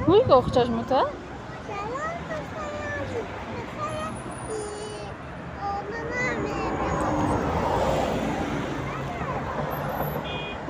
Гӯй ох чашмута?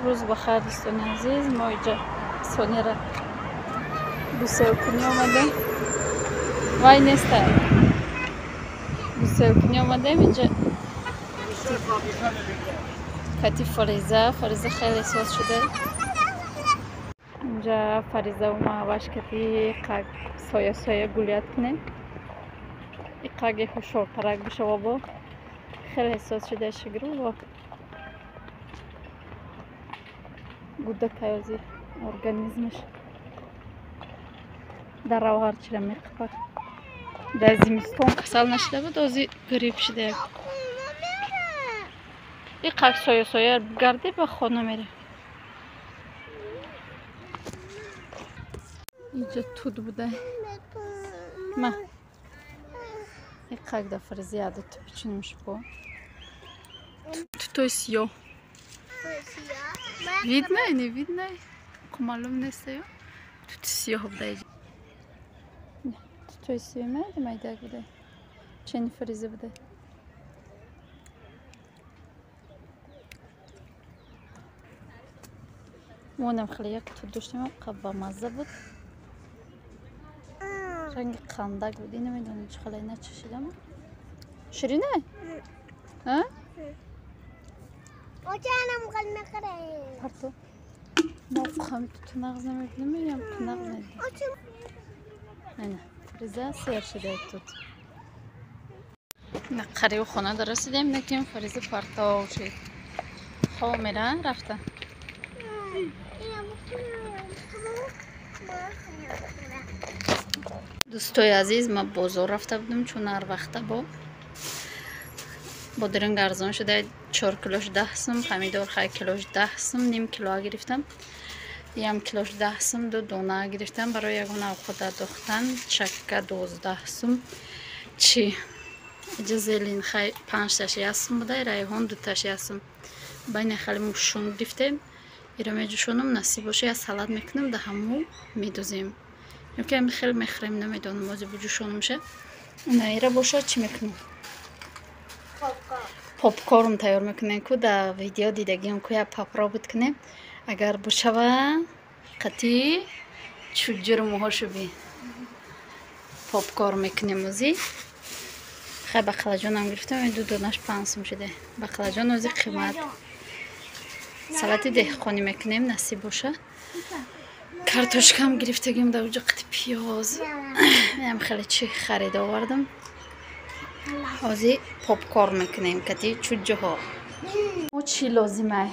Рӯз бахайр, дӯстони азиз. Мо иҷа Соняра гуселкунӣ омадем. Вай неста. Гуселкунӣ омадем иҷа. Кати Фариза. Фариза хеле соз шуда. Инҷа Фариза маҳваш кати қак соя соя гулият кунем. Иқаги ҳушёртарак бишава бо. Хеле соз шуда шигру бо. Гудакаёзи организмаш дар равғар чира меқапад. Дар зимистон касал нашида буд, ози грипп шида як. Иқак соя соя гарди ба хона мерем. Инҷа тут буда. Ма. Иқак да Фариза ядут бичинем шпо. Тутой сиёҳ. Видно, не видно? Маълум нест ё? Тут сиёҳ буда. Тутой сиёҳ майда майдак буда. Чени Фариза буда. Монам хеле як тут доштем, бамазза буд. Ранги қандак буд. Ин намедонам чӣ хеле начашидам. Ширине? А? Парту. Мо қами туту нағз намебинем, ям нағз надидем. Ана, Фариза сер шуда тут. На қариб хона расидем, наким Фариза партов шид. Хоб мера рафта. Дӯстои азиз, ма бозор рафта будем, чун ҳар вақта бо бодиринг арзон шуда, 4 килош 10 сум, помидор хай килош 10 сум, ним кило гирифтам. Ям килош 10 сум, ду дона гирифтам барои ягон овқат дохтан, чакка 12 сум. Чи иҷа зелин хай 5 таш 1 сум буда, райҳон 2 таш 1 сум. Байни хали мушун гирифтем. Иро меҷӯшонам, насиб боша я салат мекунам, да ҳаму медозем. Ёки ами хел мехӯрем, намедонам, ози буҷӯшонамша. На ира боша чӣ мекунам? Попкорн тайёр мекунем, ку да видео дидагиам, ку я попробует кунем. Агар бошава қати чуҷҷуру муҳошо би попкорн мекунем ози. Хай бақлаҷонам гирифтам, ду донаш 5 сум шуда. Бақлаҷон ози қимат. Салати деҳқонӣ мекунем, насиб боша. Картошкам гирифтагим да уҷа қати пиёз. Ям хеле чӣ харид овардам. Ҳозир попкорн мекунем кати чуҷҷаҳо. Мо чӣ лозима?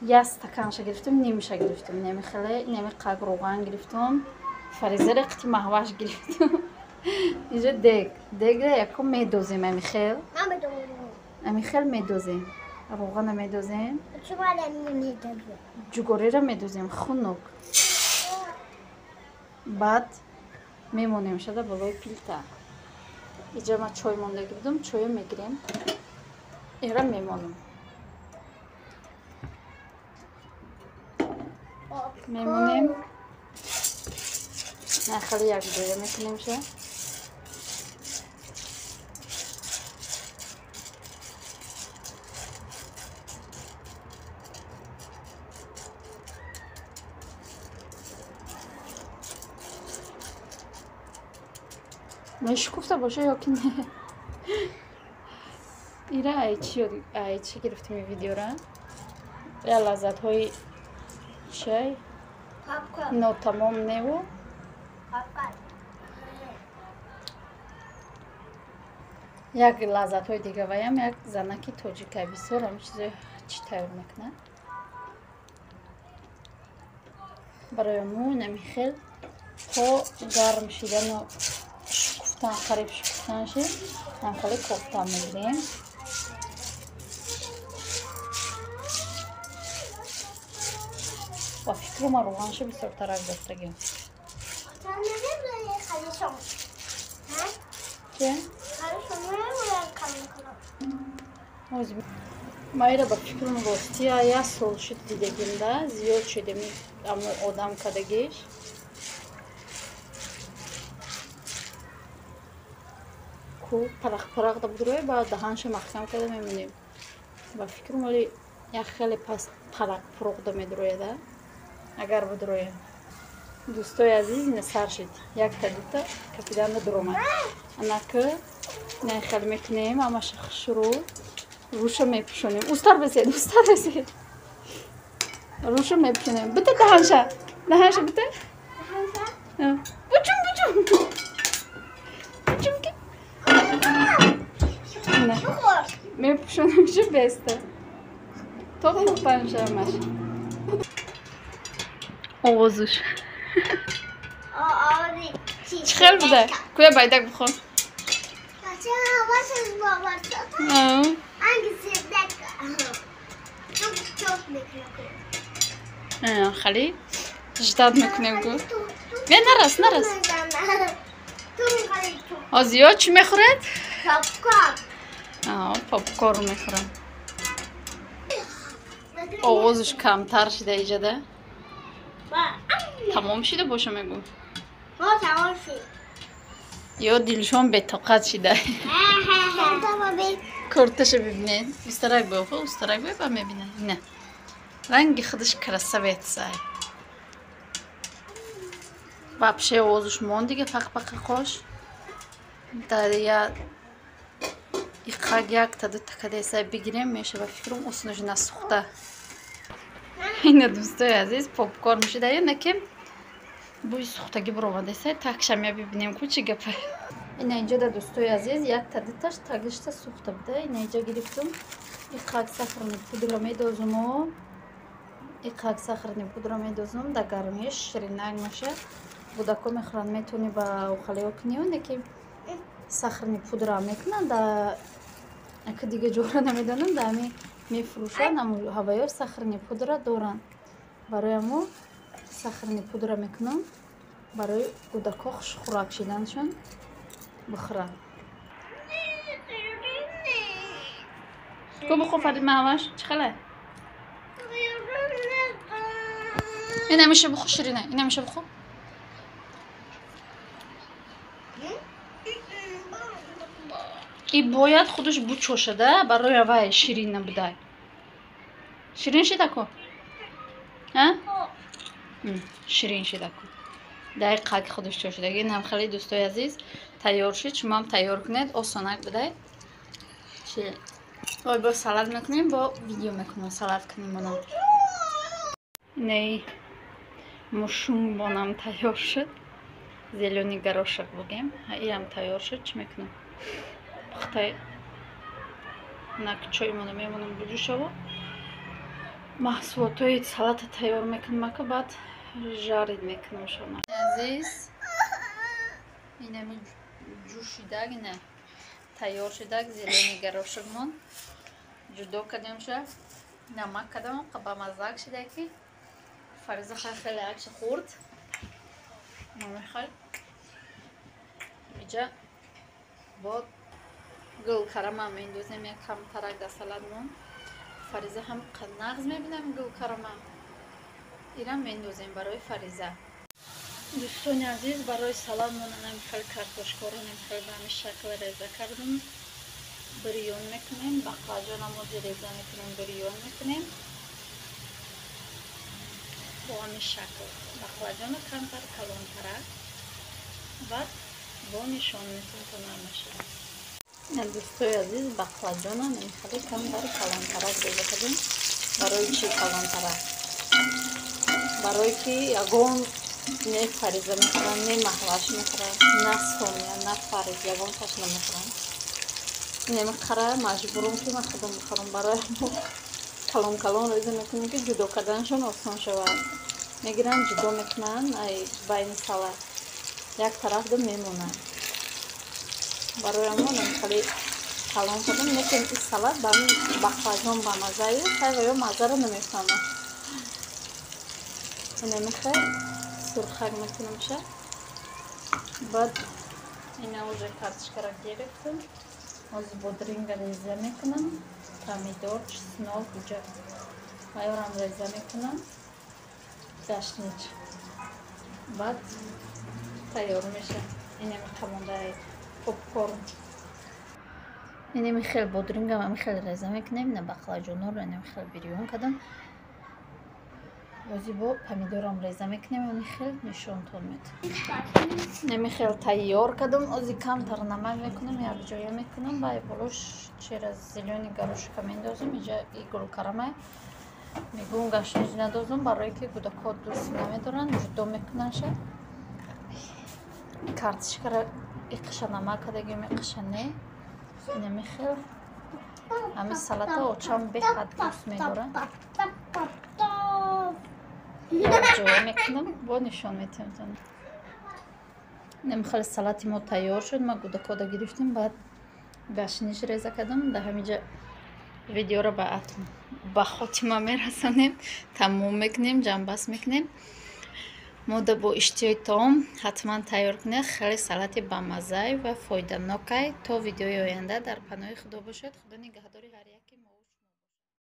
Як стаканша гирифтам, нимша гирифтам, неми хеле, неми қак роған гирифтам. Фаризаре қити маҳваш гирифтам. Инҷа дег, дегра якум медозем ами хел. Ами хел медозем. Роғана медозем. Ҷугориро медозем хунук. Баъд мемонем шада болои пилта. Иҷа ма чой мондагӣ будам, чойо мегирем. Ира мемонам. Мемонем. На хеле як ҷоя мекунем ша. Мешкуфта боша ё ки не? Ира ай чӣ гирифтем ин видеора? Я лаззатҳои чай нотамом неву. Як лаззатҳои дига ваям як занаки тоҷика бисёр ҳам чизои чӣ тайёр мекунад. Барои мо нами хел то гарм шидану шукуфтан, қариб шукуфтан шид, ҳам хеле кофта мегирем. Ба фикру ма роғаншо бисёртарак доштагим. Ма ира ба фикрум ростия як сол шуд дидагимда, зиёд шудем амо одам кадагиш. ку парақ парақ да будроя, баъд даҳанша маҳкам карда мемонем. Ба фикрам, оли як хеле пас парақ пуруқ да медрояда, агар будроя. Дӯстои азиз, ина сар шид, якта дута капиданда дуромад. Анака ина хеле мекунем, ҳамаша хушрӯ рӯша мепӯшонем. Устар бесед, устар бесед, рӯша мепӯшонем. Бита даҳанша, даҳанша бита, бучум, бучум, бучум ки мепӯшонемши беста то пухтанша ҳамаш. Овозуш чӣ хел буда? Куя байдак бихор. Хали ждать мекунем гу. Не, нарас, нарас. Ҳозир ё чӣ мехӯред? Попкорн мехӯрам. Овозуш камтар шида иҷада. Тамом шида боша мегӯ. Ё дилшон бетоқат шида. Курташа бибинед. Устарак бо, устарак бо ба мебинад. Не. Ранги худаш красавец ай. Вообще овозуш монд дига пақ-пақи қош. Дар я иқак якта дута кадесай бигирем меша, ба фикрам, уснуш насухта. Ина, дӯстои азиз, попкорн шида ё не, ки бӯи сухтагӣ буромадесай, такшам я бибинем ку чӣ гапа. Ина инҷода, дӯстои азиз, якта дуташ тагишта сухта буда. Ина инҷа гирифтум, иқак сахарный пудра медозуму, иқак сахарный пудра медозум, да гармиш ширинак меша. Будако мехӯранд, метавонӣ ба охалиё кунӣ, не ки сахарный пудра мекунанд, да ака дига ҷора намедонам, да ами мефурӯшанд, аммо ҳаваё сахарный пудра доранд. Барои амо сахарный пудра мекунам, барои кӯдако хушхӯрак шиданшон бихӯранд. Ку бихӯр, Фарид, маҳваш чӣ хеле? Ина меша бихӯр, ширина, ина меша бихӯр. И бояд худаш бучошада, барои авай ширин набудай. Ширин шидаку? Ширин шидаку. Дай қак худаш чошидаги. Инам хеле, дӯстои азиз, тайёр шид. Шумоам тайёр кунед, осонак будай. Чи ой, бо салат мекунем, бо видео мекунем, салат кунем она. Инай мушунбонам тайёр шуд. Зелёный горошек бугем. Иам тайёр шуд, чӣ мекунем? Пухтай нак чоймона мемонам буҷӯшаво. Маҳсулотҳои салата тайёр мекунам, ака баъд жарид мекунам шона. Азиз, инами ҷӯшидаг, ина тайёр шидаг зелёный горошекмон ҷудо кардемша, намак кардам, ба маззак шида ки Фариза хеле акша хӯрд. Мехал иҷа бо гулкарама мендозем як камтарак дар салатмон. Фариза ҳам нағз мебинам гулкарама. Ирам мендозем барои Фариза. Дӯстони азиз, барои салатмон анам хел картошкаро хел ба ҳамин шакл реза кардам. Бирён мекунем, баклажанам ози реза мекунем, бирён мекунем. Бо ҳамин шакл баклажана камтар калонтарак, баъд бо нишон метавонам ҳамаша. Дӯстои азиз, баклажана хеле камтар калонтарак реза кардем. Барои чӣ калонтарак? Барое ки ягон не Фариза мехӯранд, не Маҳваш мехӯранд, на Сония, на Фариз, ягонташ намехӯранд. Намехӯра, маҷбурам ки ман худам бихӯрам. Барои калон калон реза мекунем, ки ҷудо карданашон осон шавад. Мегиранд, ҷудо мекунанд ай байни салат, як тараф да мемонанд. Барои ҳамон хеле калон кардам. Лекин ин салат ба баклажон бамаззаю, хай ва ё маззаро намефаҳмам. Намехай сурхак мекунамша. Баъд ина уже картошкаро гирифтам. Ҳозир бодринга реза мекунам, помидор, чеснок уҷа ваёрам реза мекунам, гашнич. Баъд тайёр меша. Инами қамондаи попкорн. Инеми хел бодрингам ами хел реза мекунем, ина бақлаҷонҳоро инами хел бирён кардам. Ози бо помидорам реза мекунем, ами хел нишонтон медиҳам. Инами хел тайёр кардам. Ози камтар намак мекунам, якҷоя мекунам. Баъд болош через зелёный горошка мендозам. Иҷа и гулкарамай мегӯм, гашниж надозам, барое ки кӯдакҳо дӯст намедоранд, ҷудо мекунандша. Картишкара иқиша намак кардагим, иқиша не. Инами хел ҳами салата очам беҳад дӯст медорад. Якҷоя мекунам, бо нишон метиҳам. Инами хел салати мо тайёр шуд. Ма кӯдакҳода гирифтем, баъд гашниж реза кардам. Дар ҳаминҷа видеоро ба хотима мерасонем, тамом мекунем, ҷамъбаст мекунем. Мода бо иштиҳои таом ҳатман тайёр кунед. Хеле салати бамаззай ва фоиданокай. То видеои оянда дар паноҳи Худо бошед. Худо нигаҳдори ҳар яке мо.